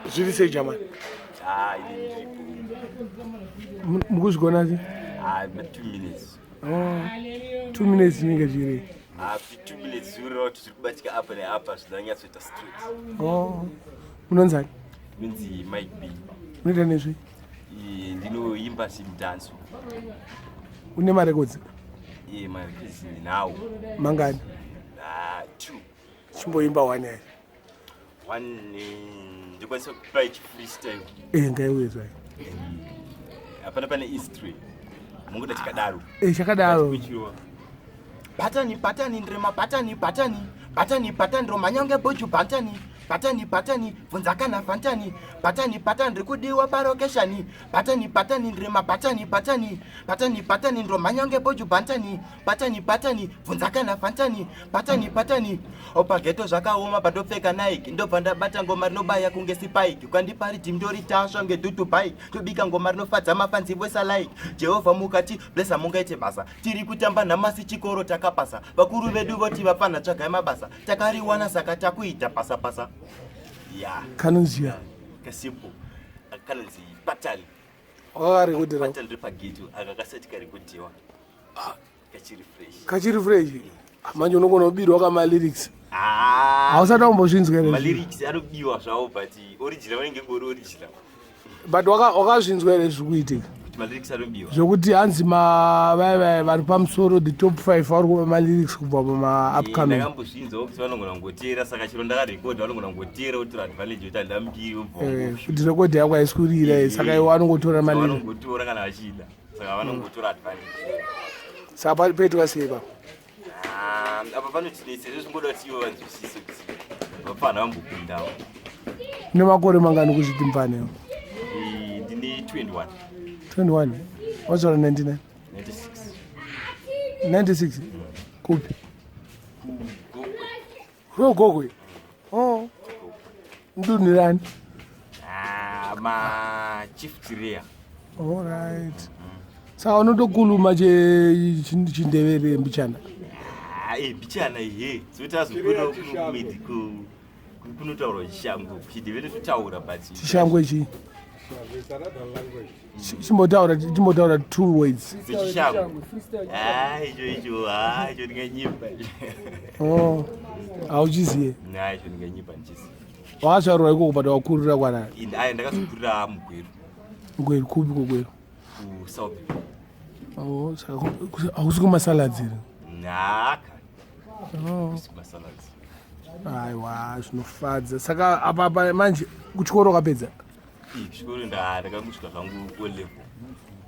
Zviri sei jamani? Ah, ini ndiripo. Mukuzvigona sei? Ah, 2 minutes. Oh, 2 minutes zvinenge zviri. Ah, 2 minutes zvikureva kuti zviri kubatika apa neapa, zvinonyatsoita straight. Oh. Munonzani? Inonzi Mike B. Munoita nezvei? Ndinoimba zimdanso. Une marekodzi? Iye, marekodzi ndinawo. Mangani? Ah, two. Chimboimba one yacho. One, ndikwanisa kupa ichi freestyle? Eh, ngaiuye zvayo. Hapana, pane history mungoda chikadaro? Eh, chakadaro. Kuchiwa. Bhatani, bhatani, ndiri mabhatani, bhatani, bhatani, bhatani, ndomhanya kunge Buju Bhatani, bhatani, bhatani, bvunza kana fantani, bhatani, bhatani, ndiri kudiwa parokeshani, bhatani, bhatani, ndiri mabhatani, bhatani, bhatani, bhatani, ndomhanya kunge Buju Bhatani, bhatani, bhatani, bvunza kana fantani, bhatani, bhatani. Opageto zvakaoma, pandopfeka Nike ndobva ndabata ngoma rinobaya kunge spike. Ukandipa riddim ndoritasva ngedutu bike, tobika ngoma rinofadza mafanzi voisa like. Jehovha mukati blessa, mungaite basa. Tiri kutamba nhamasi, chikoro takapasa. Vakuru vedu voti vapfana tsvagai mabasa, takariwana saka takuita pasa pasa ya. Kanonziya? Kasimple kanonzi Patani. Wakakarekodera? Patani riri pageto aka kasati karekodhiwa, kachiri fresh. Kachiri fresh. Manje unogona kubirwa kamalyrics. Ah. Hausati wambozvinzwa here? Malyrics anobiwa zvawo, but original vanenge ngori original. But wakazvinzwa here zviri kuitika? Kuti malyrics anobiwa? Zvokuti hanzi vaya vaya vari pamusoro, the top 5, vari kuva malyrics kubva pamaupcoming. Ndakambozvinzwawo kuti vanogona kungotera, saka chiro ndakarekodha vanogona kungotera, votora advantage kuti handambiri. Kuti rekodhi yako haisi kurira, saka iwo anongotora malyrics. Vanongotora kana vachida, saka vanongotora advantage. Saka paitwa sei pa? Ah, apa panotinetsa izvo, zvingoda kuti ivo vanzwisise kuti vapfana vambopindawo. Nemakore mangani kuzviti mupfanewo? Ndine 21. 21? Wazvara 99? 96. 96 kupi? Gokwe. Gokwe. Oh, mudunhu Ah, machief Chireya. Alright, saka unotokuluma chindevere mbichana? Ah, mbichana ihe, zvoita azokuno kumedical kunotaurwa chishango, chindevere totaura, but Chishango ichi? Chimbotaura two words. Dzechishango? Ah, icho icho, ah, icho ndinganyimba. Oh, hauchiziye? Na, icho ndinganyimba ndichisi. Wakazvarwa ikoko, but wakurira kwanani? Aya, ndakazokurira muGweru. Gweru kupi kuGweru? KuSouth. Oh, saka hausi kumasalads here? Naka. Oh. Kusi kumasalads. Aiwa, zvinofadza. Saka apa apa manje kuchikoro wakapedza? Chikoro ndakangosvika zvangu O level.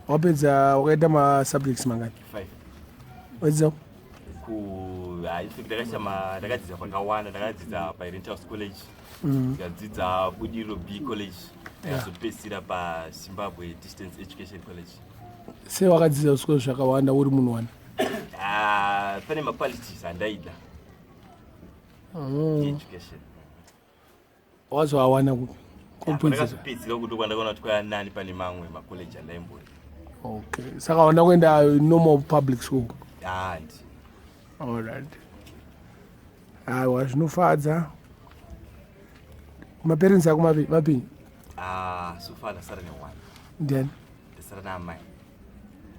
Wapedza, wakaita masubjects mangani? 5. Wadzidza? Ku in fact ndakaita ndakadzidza pakawanda. Ndakadzidza paRenthouse College, ndikadzidza Budiriro B College, ndakazopedzisira paZimbabwe Distance Education College. Sei wakadzidza zvikoro zvakawanda uri munhu wani? Ah, pane maqualities andaida education. Wazoawana kupi kopedzera? Ndakazopedzisira kuti kwandakaona kuti kwaya nani pane mamwe macollege andaimbori. Okay, saka waenda kuenda normal public school? Handi. Alright, aiwa, zvinofadza. Maparents ako mapenyu? Ah, so far ndasara neone. Ndiani? Ndasara naamai.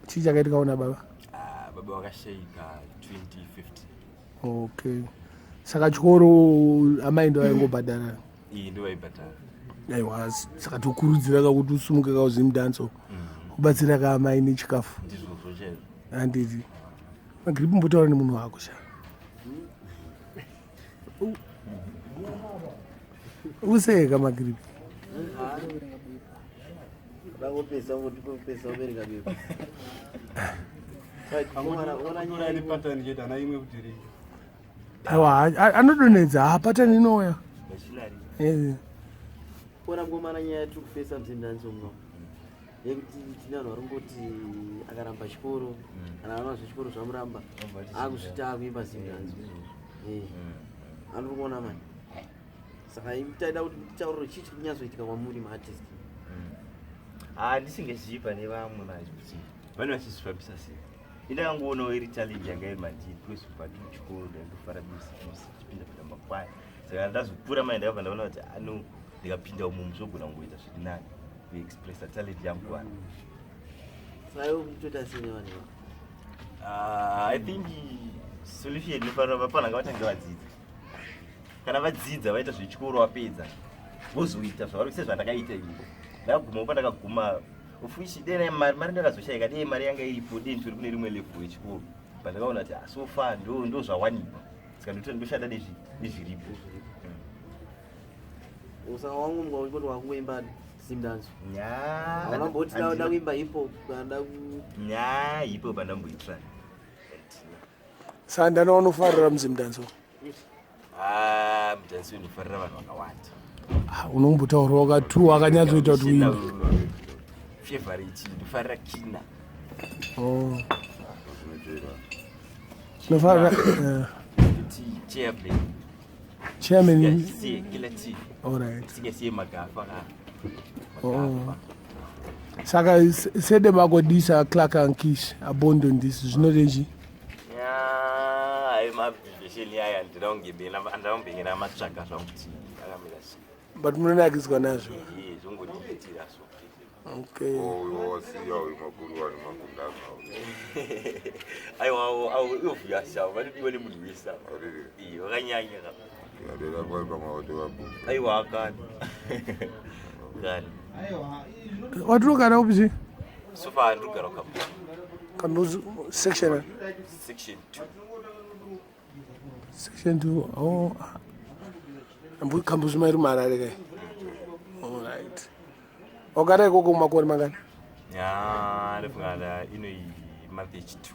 Chii chakaitika una baba? Ah, baba vakashayika 2015. Okay, saka chikoro amai ndo vaingobhadhara? Iyi, ndo vaibhadhara. Aiwa, saka tokurudzira kakuti usumuke kauZimdanso, kubatsira kaamai nechikafu. Ndizvozvo chaizvo. Handiti Magiripi, mbotaura nemunhu wako sha. Useka Magiripi. Vangopesa ngotipesa ubereka bepa. Ona patani chete, ana imwe kuti rei. Aiwa, anodonhedza hapatani inouya. Machinari. Ona mukomana, nyaya yatiri kufesa muZimdanso muno yekuti tine vanhu vari kungoti akaramba chikoro kana vana zvechikoro zvamuramba, akuzvita akuimba Zimdanso. Anori kuona mani, saka taida kuti titaurire chii chiri kunyatsoitika kwamuri maartist. Ah, ndisingazivi pane vamwe manje kuti vane vachizvifambisa sei. Indakangoonawo iri challenge yanga iri mandiri, because kubva ndiri kuchikoro ndaingofara music, music, chipinda pinda makwaya. Saka ndazokura mai, ndakabva ndaona kuti ano Ndikapinda umu zvogona kungoita zviri nani kuexpressa talent yangu kuvanhu. Saka iwe kutoita sei nevanhu ivavo? Ah, I think solution inofanira vapana ngavatange vadzidza. Kana vadzidza vaita zvechikoro vapedza vozoita zvavari sezvandakaita ini. Ndakaguma pandakaguma of which dei mari mari ndakazoshaika dei mari yanga iripo dei nditori kune rimwe level yechikoro. But ndakaona kuti ah, so far ndo ndo zvawanikwa. Saka ndoshanda nezviripo. Saka wangu muka uchingoti wakungoimba zimdanzo. Hauna mboti da kuimba hip hop kana da ku Nya hip hop andamboitira. Saka ndani waunofarira muzimdanzo? Ah, mudanzo unofarira vanhu vakawanda. Ah, unombotaurawo ka two akanyatsoita kuti uimbe. Favorite ndofarira Kina. Oh. Unofarira Kuti chairman. Chairman. Siye kila chi. All right. Singe siye magafa ka. Oh. Saka sede makodisa Clark and Kish abandon this zvinorechi? Ya, ayo mavision yaya ndira kungebena andira kumbengera matsvaga zvangu kuti akamira sei. But munonakidzwa nazvo. Eh, zvongondiitira so. Okay. Uyo wasiya uyu makuru wani makundana. Aiwa awo obvious avo vanodiwa nemunhu wese avo. Ariri. Eh, vakanyanya ka. Yadera kwa pamwe watovabuka. Aiwa akani. Kani. Watinogara upi zve? So far ndiri kugara kuKambuzi. Kambuzi section Section 2. Section 2. Oh. Kambuzi mairi muHarare kai. All right. Wakagara ikoko makore mangani? Ya, ndofunga ino month yechi2.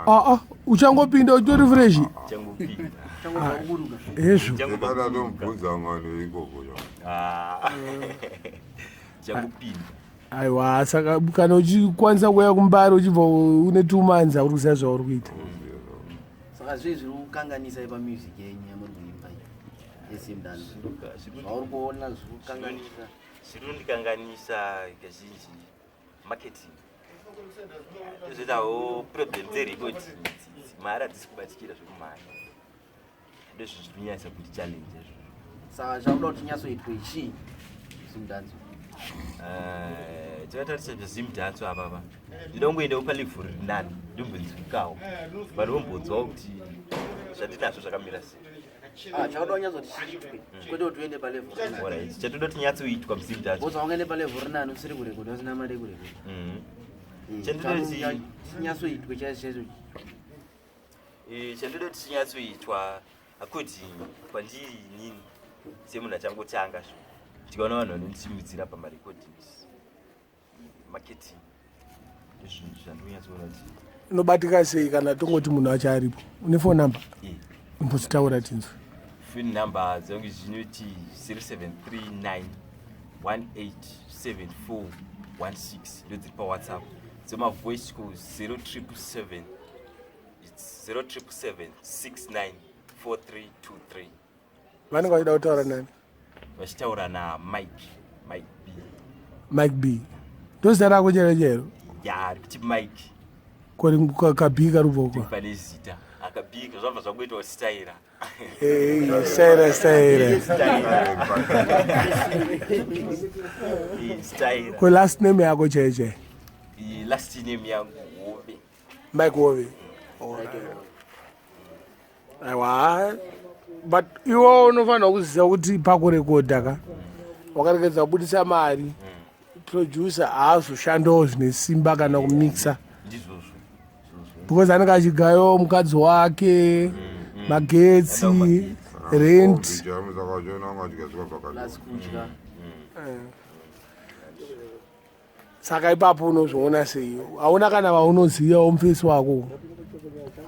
Ah ah, uchangopinda uchitori fresh. Changopinda. Hezvo. Ndakada tomubvunza ngano ikoko. Ah. Changopinda. Aiwa, saka kana uchikwanisa kuuya kuMbare uchibva une 2 months hauri kuziva zvauri kuita. Saka zvii zviri kukanganisa ipa music yenyu yamuri kuimba iyi yezimdanzo? Zvauri kuona zviri kukanganisa. Zviri kundikanganisa kazhinji marketing. Tozoitawo problem dzerecord, mari hadzisi kubatikira zvekumhanya. Ndozvo zviri kunyanyisa kuti challenge izvozvo. Saka chakuda kuti nyatsoitwe chii zimdanzo? Takatarisa zvezimdanzo apapa ndinongoendawo palevel riri nani ndombonzwikawo vanhu vombonzwawo kuti zvandinazvo zvakamira sei. Ah, chakuda kunyatsoti chiitwe kwete kuti uende palevel rinani. Alright, chatoda kuti nyatsoitwa muzimdanzo. Because wangaende palevel rinani usiri kurekodha usina mari yekurekodha. Chandinoda Chinyatsoitwe chaizvo chaizvo. Chandoda kuti chinyatsoitwa according kwandiri inini semunhu achangotanga zvo tikaona vanhu vanondisimudzira pamarecordings, marketing, ndozvinhu zvandonyatsoona kuti. Unobatika sei kana tongoti munhu acho aripo? Une phone number? Eh. Imbochitaura tinzwe. Phone number dzangu zvinoti 0739 187416 ndodziri paWhatsApp. Dzemavoice call 0777, it's 0777 694323. Vanenge vachida kutaura nani? Vachitaura naMike, Mike B. Mike B ndozita rako chero chero? Ya, kuti Mike. Kori kabhi karubva uko? Pane zita akabika zvabva zvakuitwa staira. Hey, staira staira. Staira. Ko last name yako chaiyo chaiyo? Last name yangu Hove. Mike Hove. Aiwa, but iwe unofanira kuziva kuti pakurekodha ka wakaregedza kubudisa mari, producer haazoshandawo zvine simba kana kumixa. Ndizvozvo. Because anenge achigayawo mukadzi wake, magetsi, rent. Plus kudya. Saka ipapo unozviona sei? Hauna kana vaunozivawo mufesi wako?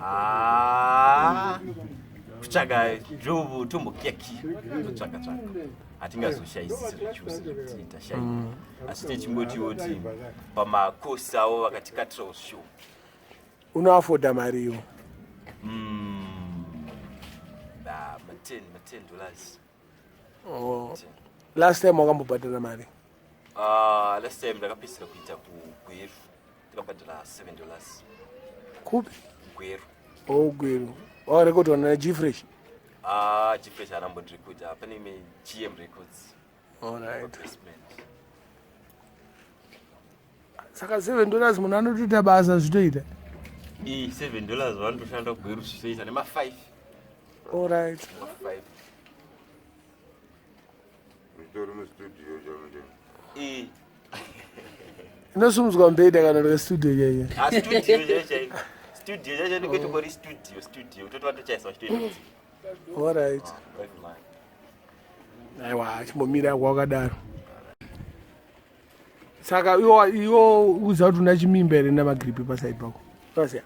Ah, kutsvaga ndovo tombokiyakiya totsvaga tsvaga, hatingazoshayisisi zvachose zvekuti tashayika, asi techingotiwo kuti pamakosi avo vakatikatirawo show. Unoafodha mari iwo? Ah, ma10 ma10 dollars. Oh. Last time wakambobhadhara mari? Ah, last time ndakapedzisira kuita kuGweru, ndakabhadhara $7. Kupi? Gweru. Oh, Gweru. Wakarekodwa naGfresh? Ah, Gfresh haanambondirekodha, pane imwe GM Records. Alright. Basement. Saka $7 munhu anotoita basa zvitoita. Iyi $7 vanotoshanda kugweru zvisoita nema 5. Alright. Ma 5. Muchitori mustudio chamo chamo. Iyi. Inosumudzwa mubhedha kana kuti studio chaiyo. Ah, studio chaiyo chaiyo. Studio chaiyo ndikuti kori studio, studio. Toti vatochaisa vachitoita. Alright. Five man. Aiwa, chimbomira kwakadaro. Saka iwo iwo uziva kuti una chimimba here namagripi pasaidi pako? Unoziva?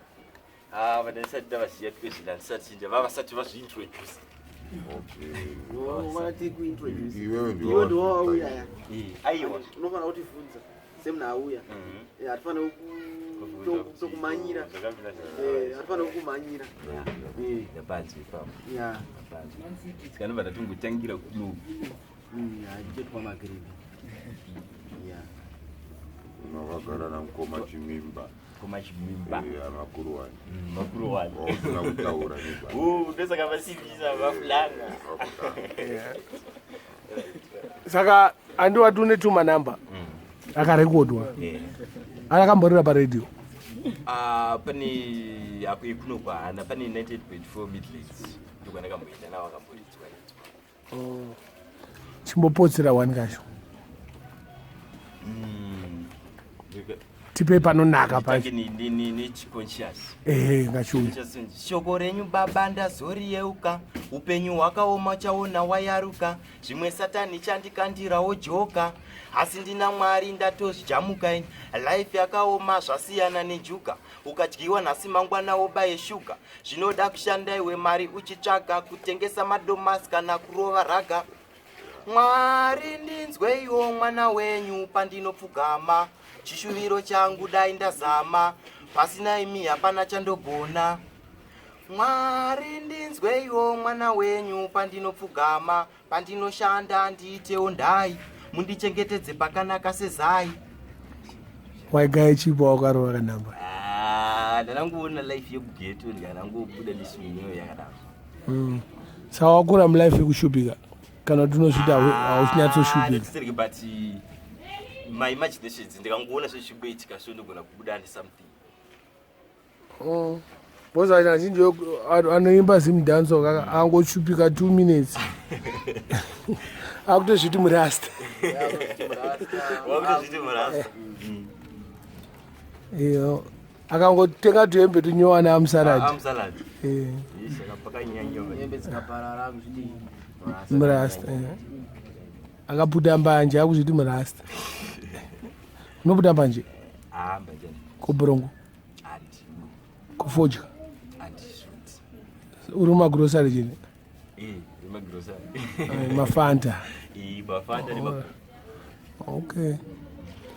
Ah, vandisati ndavaziva because ndisati vavasati vazviintroduce. Okay. Unofanira tikuintroduce. Iwewe ndiwe Iwe ndiwe wauya ya. Eh, aiwa. Unofanira kutivhunza semunhu auya. Mhm. Eh, hatifaniri kutokumhanyira. Eh, hatifaniri kukumhanyira. Eh, Ndapanzwe ipapo. ya. Ndapanzwe. Saka ndobva ndatongotangira kuno. Achitetwa magripi. Ya. Unokagara namukoma Chimimba. Koma chimimba. Eh, makuru wani. Makuru wani. Wausina kutaura nezva. Oh, ndosaka vasivisa vafulanga. Saka andiwati une tuma number akarekodwa. Akakamborira paredhiyo. Ah, pane apo ikuno kwahana pane 98.4 Midlands. Ndokwandakamboenda nawo akamboridzwa ridzwa. Chimbopotsera one kacho. Tipe panonaka pacho. Tange nechiconscious. Ehe, ngachiuya. Shoko renyu baba ndazoriyeuka, upenyu hwakaoma chaona wayaruka, zvimwe satani chandikandirawo joka, asi ndina Mwari ndatozvijamuka ini. Life yakaoma zvasiyana nejuga, ukadyiwa nhasi mangwana wobaye shuga, zvinoda kushanda iwe mari uchitsvaga, kutengesa madomasi kana kurova raga. Mwari ndinzweiwo mwana wenyu pandinopfugama, chishuviro changu dai ndazama, pasina imi hapana chandogona. Mwari ndinzweiwo mwana wenyu pandinopfugama, pandinoshanda ndiitewo ndai, mundichengetedze pakanaka sezai. Waigaya chipo wakarova kanhamba. Ah, ndanangoona life yekugeto ndikanangobuda nesunyo yakadaro. Saka wakura mulife yekushupika kana kuti unozviti hauchinyatsoshupika. Ndisirike but my imaginations ndikangoona zvezvimboitika so ndogona kubuda nesomething. Because vanhu vazhinji anoimba zimdanso angoshupika 2 minutes akutozviti murasta. Wakutozviti murasta. Iyo akangotenga tuhembe tunyowana amusalad. Amusalad. Pakanyanya. Hembe dzikaparara kuzvidi. Murasta. Akaputa mbanje akuzviti murasta. Unoputa mbanje Ah, mbanje. kuburongo Andi. kufodya Andi shuti. uri mumagrosari chini Eh, emagrosari. Mafanta. Eh, mafanta nema Okay,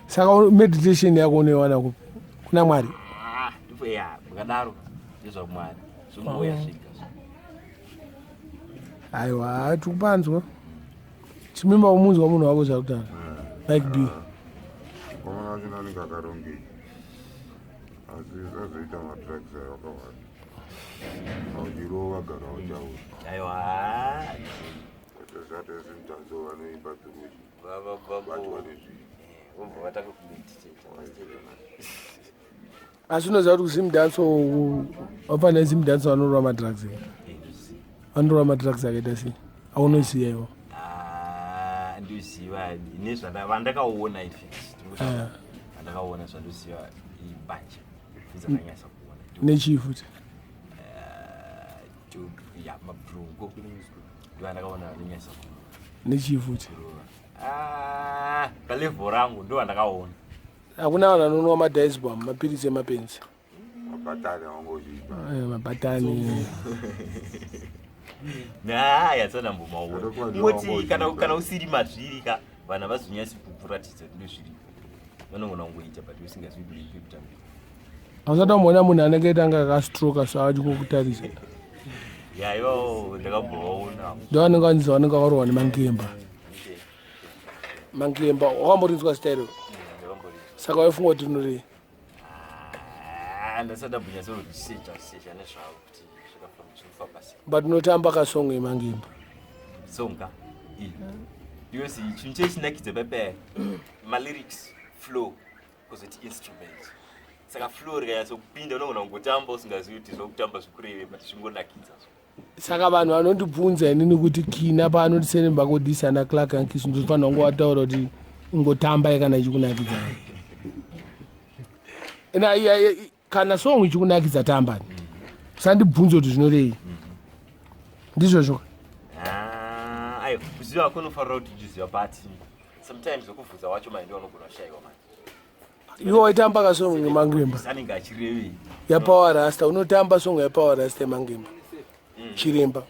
saka meditation yako unoiwana kupi? Kuna Mwari? Ah, ndipo ya, mukadaro ndezvaMwari. Zvongouya zvega. Aiwa, tikupanzwa chimimba umunzwa munhu wako zvakutaura like b. Mukomana wacho anenge akarongeka. Asi azoita madrugs ayo akawanda. Auchirova gara uchaura. Aiwa. Zvato zimdanso vanoimba through. Baba Batwa baba. nezvinhu. Vobva vatanga kumeditate. Asi unoziva kuti kuzimdanso vafanira zimdanso vanorova madrugs here? Vanorova madrugs akaita sei aunoziva iwo? Ah, ndinoziva nezvandakaona in fact. Vandakaona zvandoziva ibanja. Ndizakanyasa kuona. Nechii futi? Ya, mabrongo. Ndovandakaona vanonyasa Nechii futi? kurova. Ah, palevel rangu ndovandakaona. Hakuna vanhu vanonwa madiazepam, mapiritsi emapenzi. Mabhatani awangochiita. Mabhatani. Na yatsanambomaona. Zvatokuwa Ngoti ndovangozviita. kana usiri mazviri ka vanhu havazonyatsi kukuratidza kuti ndozviripo. Vanogona kungoita but usingazivi kuti ipi kutambira. Hausati wamboona munhu anenge aita anga akastroka so achikukutarisa? Ya, ivawo ndakambovaona. Ndo vanenge vanzi vanenge varohwa nemangemba. Mangemba wakamborinzwa zita iroro? Saka waifunga kuti rinorei? Ah, ndasati ndambonyatsoresearcha searcha nezvavo kuti zvinofamba sei. But unotamba kasong yemangemba? Songa. Because chinhu chechinakidza pepe malyrics, flow, kuzoti instrument. Saka flow rikanyatsokupinda unogona kungotamba usingazivi kuti zvokutamba zvikureve, but zvingonakidza. Saka vanhu vanondibvunza inini kuti kina paanoti seremba kodisa naClark Ankis, ndofanira kunge wataura kuti ingotambai kana ichikunakidza. Kana song ichikunakidza, tamba, usandibvunze kuti zvinorei. Ndizvozvo. Ah, aiwa, kuziva kunofanira kuti uchiziva, but sometimes wekubvunza wacho manje unogona kushayiwa manje. Iwe waitamba kasong ngemangimba anenge achirevei? YaPower Rasta. Unotamba song yaPower Rasta yemangimba chiremba,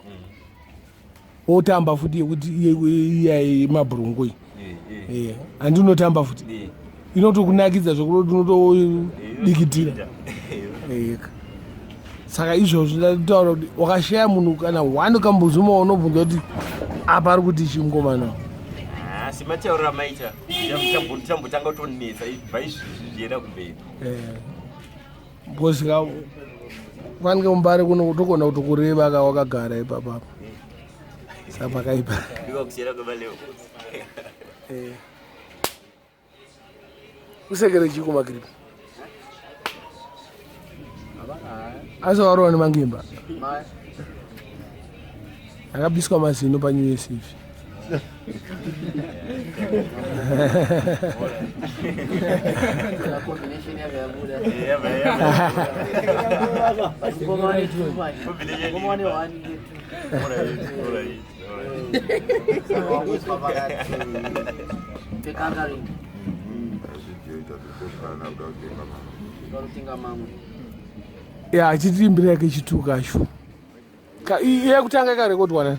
wotamba futi yekuti iya yemabhurungu iyi. Handi unotamba futi? Inotokunakidza zvekuti unotodikitira. Eka. Saka izvozvo ndataura kuti wakashaya munhu kana one kambozuma unobvunza kuti apa ari kuti chingomana. Ah, sematauriro amaita, chambotanga kutonetsa ibva izvizvi zvienda kumberi. Because ka fanike mumbare kuno togona kutokureva ka wakagara ipapapa, saka pakaipa. Ndiko kusiyana kwemaleo. Usekere chiko magiripi asi warova nemangimba akabiswa mazino paNew Year's Eve. Combination yabva yabuda. Ngoma one two manje. Ngoma one one two. Saka wangoiswa pakati pekangari. Achijoita zvekokana kuda kutenga mamwe. Varutenga mamwe. Ya, achitiimbira yake chituka acho. Yekutanga yakarekodwa na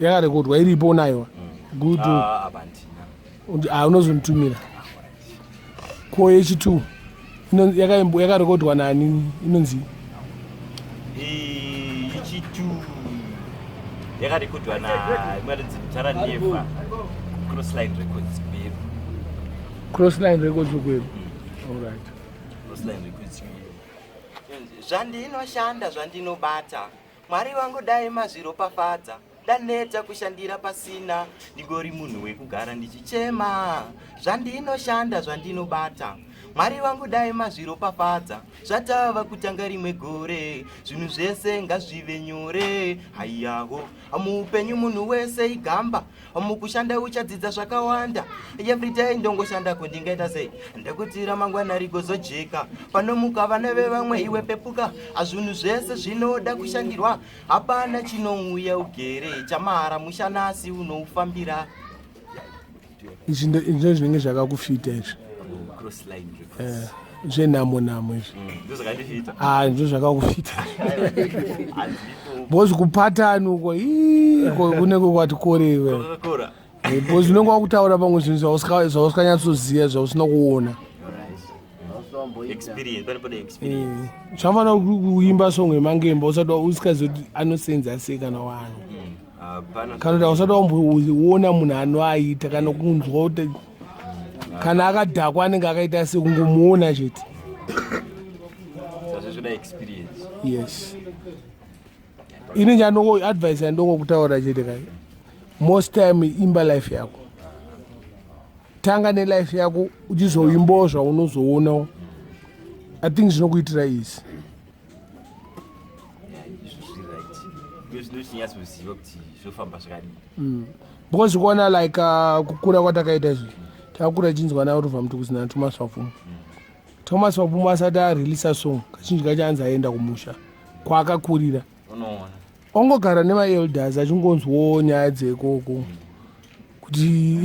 yakarekodwa iripo, unayo? Good. Apa ndina. Ah, unozonditumira. Ko yechitu yakarekodwa nani, inonzi? Yechitu yakarekodwa na imwe Taranefa, Crossline Records, Gweru. Crossline Records, Gweru, alright. Crossline Records. Zvandinoshanda, zvandinobata, Mwari wangu dai mazviropafadza. Ndaneta kushandira pasina, ndingori munhu wekugara ndichichema. Zvandinoshanda, zvandinobata, Mwari wangu dai mazviropafadza. Zvatava kutanga rimwe gore, zvinhu zvese ngazvive nyore. Haiyaho, muupenyu munhu wese igamba. Mukushanda uchadzidza zvakawanda. Everyday ndongoshandako, ndingaita sei ndekuti ramangwana rigozojeka? Panomuka vana vevamwe, iwe pepuka. Zvinhu zvese zvinoda kushandirwa, hapana chinouya ugere. Chamahara mushanasi unoufambira. Izvi ndo zvinenge zvakakufita izvi. Crossline Records. Zvenhamo namo izvi. Ndo zvakandifita. Ah, ndo zvakakufita. Hazvipo. Because kupatani uko, ii, kunenge kwati korewe. Kwakakora. Because unenge wakutaura pamwe zvinhu zvausikanyatsoziva, zvausina kuona. Experience, pane pane experience. Zvafanira kuimba song yemangemba usati usikazivi kuti anosenza sei kana wano. Hapana. Kana kuti hausati wamboona munhu anoaita, kana kunzwa kuti kana akadhakwa anenge akaita sei, kungomuona chete. Zvazvo experience. Yes, ini chandongo advice yandongokutaura chete kai, most time imba life yako. Tanga nelife yako, uchizoimbawo zvaunozoonawo. I think zvinokuitira easy. Izvo zviri right, because ndochinyatsozviziva kuti zvofamba zvakadii. Because kuona like kukura kwatakaita izvi, takakura tichinzwa nayo tobva mutukuzi naThomas Mapfumo. Thomas Mapfumo asati areleasa song, kazhinji kacho anzi aenda kumusha kwaakakurira. Unoona. Ongogara nemaelders achingonzwawo nyaya dzekoko kuti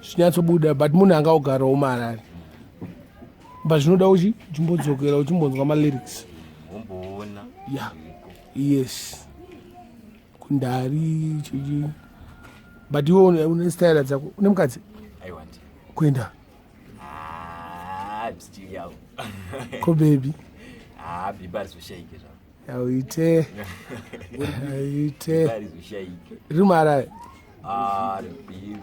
zvinyatsobuda, but munhu anga ogarawo muHarare, but zvinoda uchi uchimbodzokera uchimbonzwa malyrics. Womboona. Yeah, yes, kundari chichi, but iwe une style dzako. Une mukadzi? Aiwa, ndi Kuenda? Ah, I'm still young. Ko baby? Ah, baby arizoshayike zvavo. Aite aite. Baby arizoshayike. Riri muHarare? Ah, Gweru.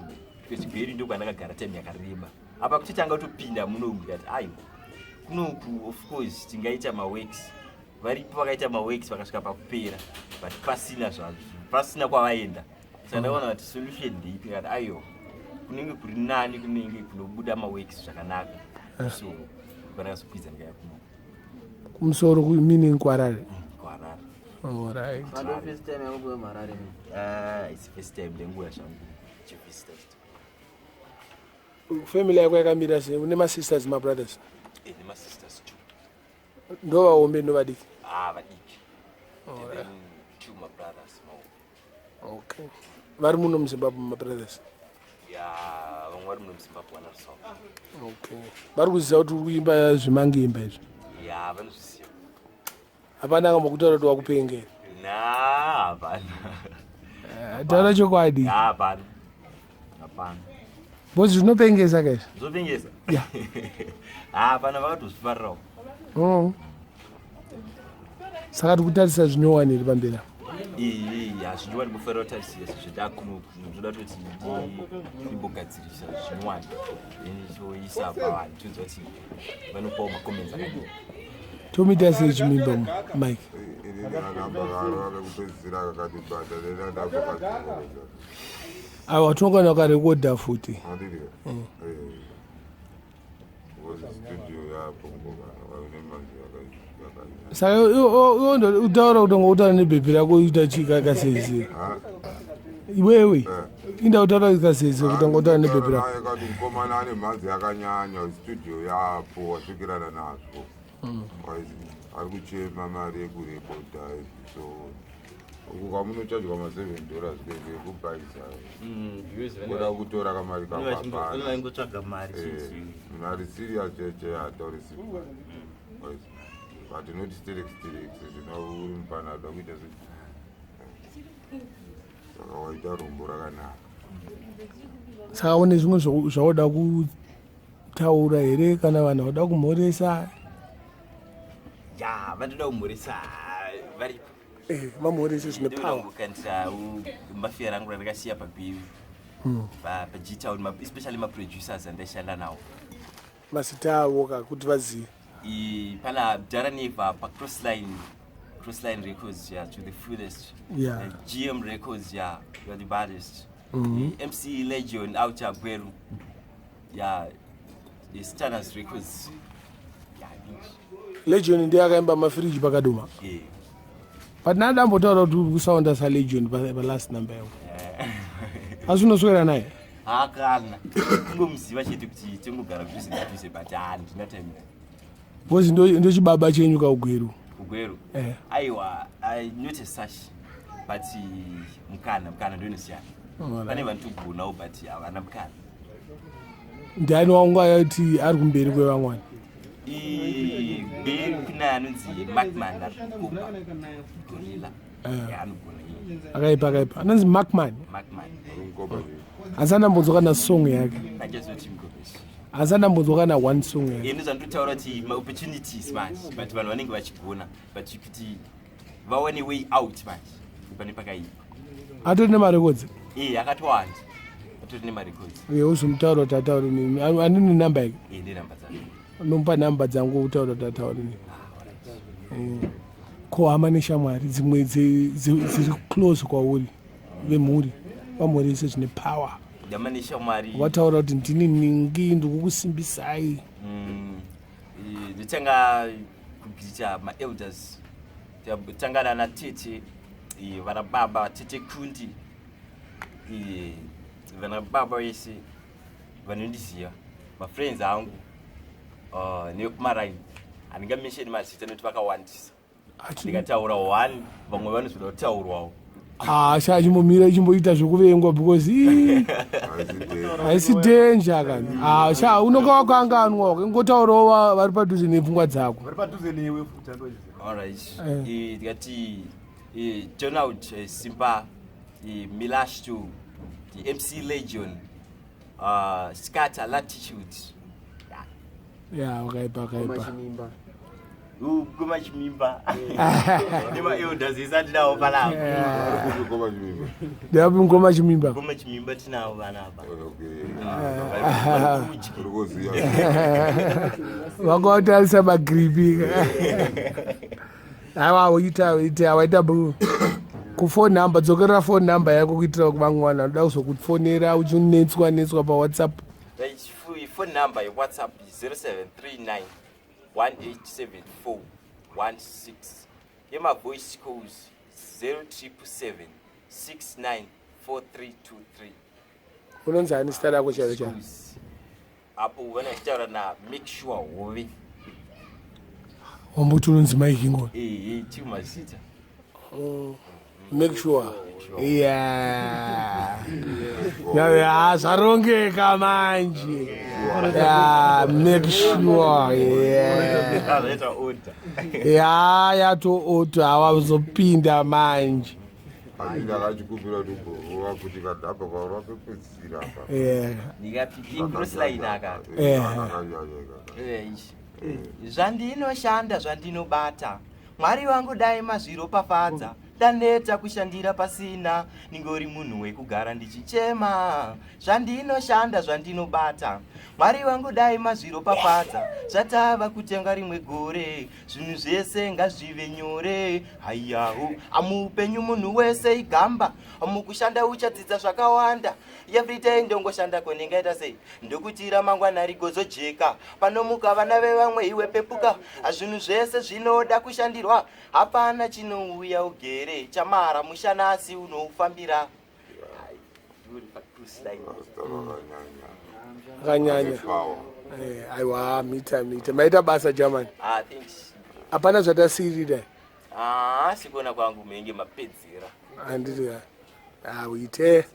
Because Gweru ndo kwandakagara time yakareba. Apa kuchitanga kutopinda muno, ndikati aiwa, kunoku of course tingaita maworks. Varipo vakaita maworks vakasvika pakupera, but pasina zvazvo, pasina kwavaenda. Saka ndakaona kuti solution ndeipi kati aiwa kunenge kuri nani kunenge kunobuda maworks zvakanaka. So pandakazokwidza ndikaya kuno Kumusoro meaning kuHarare? kuHarare. Alright. Ndo first time yako kuuya muHarare? Ah, it's first time ndenguya zvangu chivisita. Family yako yakamira sei? Une masisters, mabrothers? Nemasisters two. Ndo vahombe, ndo vadiki? Ah, vadiki. And then two mabrothers mawo. Okay, vari muno muZimbabwe mabrothers? Ya, vamwe vari muno muZimbabwe, vana South. Okay, vari kuziva kuti uri kuimba zvemangimba izvi? Ya, vanozviziva. Hapana akambokutaura kuti wakupengera? Na, hapana. Taura chokwadi. Ya, hapana, hapana. Because zvinopengesa kaizvi. Zvopengesa? Ya. Hapana, vakatozvifarirawo. Oh. Saka tikutarisa zvinyowani iri pamberi apa? Iyi hazvinyowani, kufanira kutarisira sezvatakuno zvoda toti ndimbogadzirisa zvinyowani, then toisa pavanhu, tonzwa kuti vanopawo macomments akadii. Tomuita sei chimimba, Mike? Inini kanhamba karo kekupedzisira kakatibata nenandambokadzokoroza. Aiwa, tinokwana ukarekodha futi. Handiti? Because studio yapo ngomana vaine manzi yakanyanya. Saka iwe utaura kuti utaura nebhebhi rako, uita chikakasese iwewe, inda utaura kasese kuti utaura nebhebhi rako. Kati mukomana ane mhanzi yakanyanya, studio yapo, wasvikirana nazvo. Ari kuchema mari yekurekodha. So uku kwamunochajwa ma7 dollars yekubhaisa, kuda kutora kamari kakapana. Vaingotsvaga mari. Mari serious cheche hatauri, but not sterek sterek sezvino uri mupana ada kuita se. Saka waita rombo rakanaka. Saka une zvimwe zvauda kutaura here, kana vanhu vauda kumhoresa? Ya, vanoda kumhoresa varipo. Vamhorese zvine power. Kandira mafia rangu randakasiya paGweru, paGtown, especially maproducers andaishanda nawo. Mazita avo ka kuti vazive. Pana Dharaneva paCrossline, Crossline Records, yeah, to the fullest. GM Records, yeah, you are the baddest. MC Legion out Gweru, yeah, the Stanners Records, yeah, I think. Legion ndiye akaimba Mafiriji Pakaduma? Yeah. But nadambotaura kuti uri kusaunda saLegion palast number yako, asi unoswera naye? Hakana, kungomuziva chete kuti tongogara kudhuze nedhuze, but handina time. Because ndo chibaba chenyu kauGweru. KuGweru? Eh. Aiwa, not as such, but mukana ndoinosiyana. Pane vanotogonawo, but havana mukana. Ndiani wangu ayati ari kumberi kwevamwani? Mberi kuna anonzi Markman, ari kukopa Gorilla. Anogona iye. Akaipa, akaipa, anonzi Markman? Markman. Ari mukopa chii? Asi andambonzwa kana song yake. Achazoti mukopeshi. Asi andambonzwa kana one song yake. Ende zvandotaura kuti maopportunities manje, but vanhu vanenge vachigona, but kuti vawane way out manje pane pakaipa. Atori nemarekodzi? E, akatowanda, atori nemarekodzi. Uye uzomutaura kuti ataure nemi, anini namba yake? E, nenhamba dzake. Nomupa namba dzangu, utaura kuti ataure nemi. Ko hama neshamwari dzimwe dziri close kwauri, vemhuri, vamhorese zvine power. Hama neshamwari. Vataura kuti ndini ningi, ndikukusimbisai. Ndotanga kubvita maelders, tanga nana tete, vana baba, tete Kundi, vana baba vese vanondiziva, mafriends angu, nevekumaraini. Handingamentioni mazita nekuti vakawandisa. Ndikataura one, vamwe vanozoda kutaurwawo. Ah, sha, chimbomira, ichimboita zvekuvengwa because ii, haisi danger kani. Ah, sha, unonga wakanganwa, ingotaurawo vari padhuze nepfungwa dzako. Vari padhuze newe futi, andoziva. Alright. Tikati Donald, Simba, Milash to the MC Legion, Scatter Latitude. Ya, wakaipa, wakaipa. Machimimba. Goma Chimimba nemaelders ese atinawo panapa. Ari kupi Goma Chimimba? Ndapi ngoma Chimimba? Goma Chimimba tinawo vanapa. Okay. Kudyi. Uri kuziya. Vanga vatarisa magripi. Aiwa, ita ita, waita bu. Kufone number, dzokerera phone number yako kuitira kuti vamwe vanhu vanoda kuzokufonera uchinetswa netswa paWhatsApp. Right, phone number yeWhatsApp 0739 1874 16, yemavoice calls 0777 694323. Unonzi ani zita rako chairo chairo? Apo vana vachitaura na Make Sure Hove. Wamboti unonzi Mike Ingoni? Ehe, chii mazita. Make sure, yeah. Ya, zvarongeka manje. Yeah, make sure, yeah. Zvaita order. Ya, yatoota, hawazopinda manje. Asi ndakachikumbira kuti umborova kuti kadhamba kaurova pepedzisira apa. Ndikapipingrosline aka. Akanyanyeka. Eish. Zvandinoshanda, zvandinobata, Mwari wangu dai mazviropafadza. Ndaneta kushandira pasina, ningori munhu wekugara ndichichema. Zvandinoshanda, zvandinobata, Mwari wangu dai mazviropafadza. Zvatava kutenga rimwe gore, zvinhu zvese ngazvive nyore. Haiyahu, amuupenyu munhu wese igamba. Mukushanda uchadzidza zvakawanda. Everyday ndongoshanda, ko ndingaita sei? Ndokuti ramangwana rigozojeka, panomuka vana vevamwe iwe pepuka. Zvinhu zvese zvinoda kushandirwa, hapana chinouya ugere. Chamara mushanasi unoufambira. Rasta vakanyanya. Akanyanya. Power. Aiwa, mita mita, maita basa, German. Ah, thanks. Hapana zvatasirira? Ah, sikuona kwangu menge mapedzera. Handiti? Ah, uite.